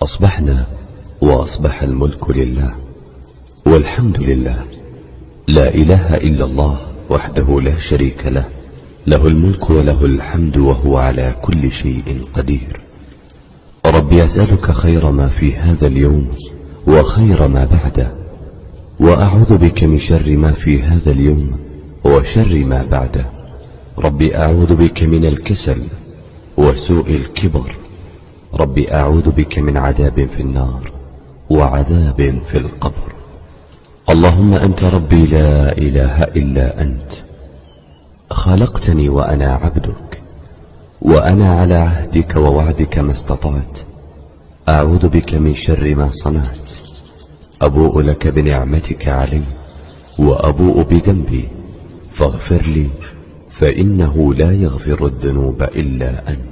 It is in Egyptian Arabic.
أصبحنا وأصبح الملك لله، والحمد لله، لا إله إلا الله وحده لا شريك له، له الملك وله الحمد وهو على كل شيء قدير. ربي أسألك خير ما في هذا اليوم وخير ما بعده، وأعوذ بك من شر ما في هذا اليوم وشر ما بعده. ربي أعوذ بك من الكسل وسوء الكبر. ربي أعوذ بك من عذاب في النار وعذاب في القبر. اللهم أنت ربي لا إله إلا أنت، خلقتني وأنا عبدك، وأنا على عهدك ووعدك ما استطعت. أعوذ بك من شر ما صنعت، أبوء لك بنعمتك علي وأبوء بذنبي، فاغفر لي فإنه لا يغفر الذنوب إلا أنت.